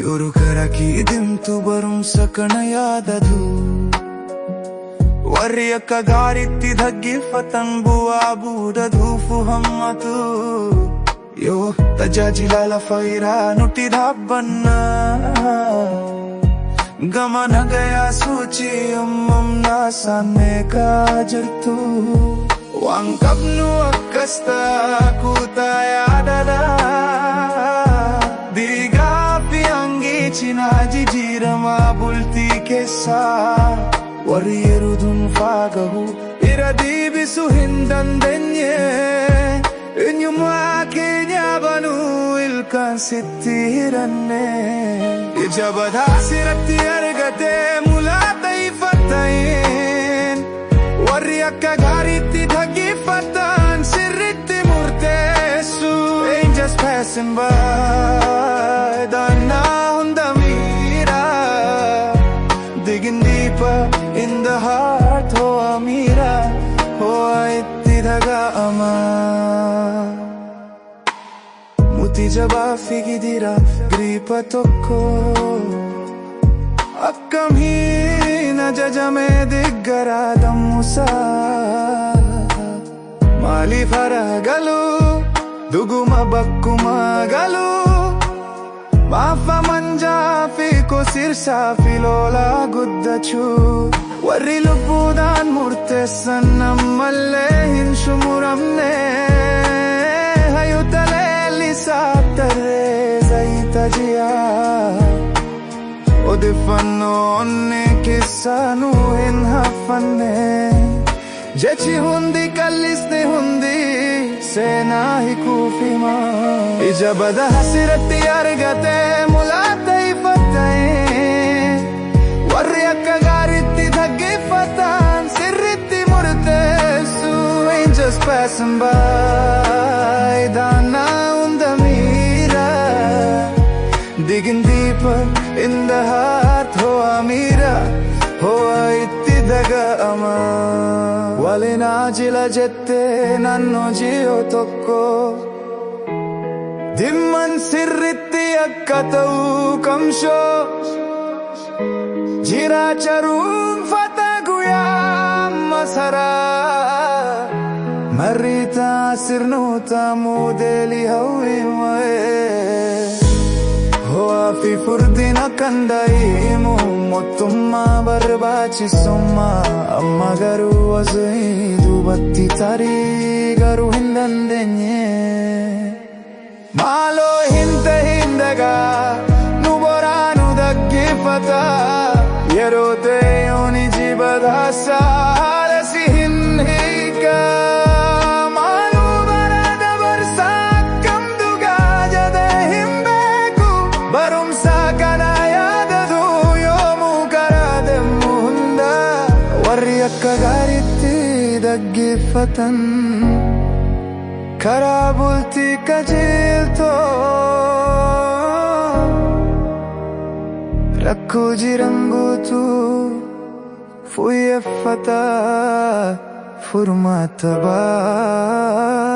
Yoru karaki dimtu barumsa kana yaadadu Warri akka gaariitti dhaggeeffatan bu'aa buuda dhufu hammatu Yoo tajaajila lafa irraa nuti dhaabbanna Gama nagayaa sochii ammamnaa isaan jirtu Waan qabnu akkas kutaa yaadadha Diigaa fi hangi cinaa jijjiiramaa bultii keessaa Warri yeroo dhuunfaa gahu irra deebisuu hin dandeenye Eenyummaa keenya banuu ilkaan sitti hiranne Ija badaa sirratti argatee mul'ata ifatta'een Warri akka gaariitti dhaggeeffatan sirriitti murteessu Angels passing by daannaa hunda miira Digging deeper in the heart hoa miira hoa itti dhaga'ama Muti jabaa fi gidira griipa tokko Akkam hin ajajame deeggaraa dammusaa Maaliif hara galu dhuguma bakkuma galu Maafa manjaa fi kosirsaa fi lolaa guddachuu Warri lubbuudhaan murteessan ammallee hin xumuramne Hayyuta leellisaa tarree zayita jiyaa Odeeffannoo onnee keessaa nu hin hafanne Jechi hundi kallisni hundi seenaa hiikuuf hima Ija badaa asirratti argatee mul'ata ifatta'ee Warri akka gaariitti dhaggeeffatan sirriitti murteessu Angels passing by daannaa hunda miira Digging deeper in the heart hoa miira hoa itti dhaga'ama Walinaa jila jettee naannoo ji'oo tokko Dhimman sirriitti akka ta'u kamshoo Jiraacharuun fata guyyaa masaraa Marriita sirnoota moodeelii hawwii Ho'aa fi furdina kan daa'imu mootummaa barbaachisummaa amma garuu osoo duubatti tarii garuu hin dandeenye. Maaloo hin tahin dagaa nu boraa nu dhaggeeffata yeroo ta'e jibadhaasa haala si hin hiika. Maaloo bara dabarsaa akkam dhugaa jedhee hin beeku barumsa kana yaadatu yoomuu karaa deemu hunda warri akka gaariitti dhaggeeffatan. Karaa bultii qajeeltoo rakkoo jiran guutuu fooyyeffata furmaata baasa.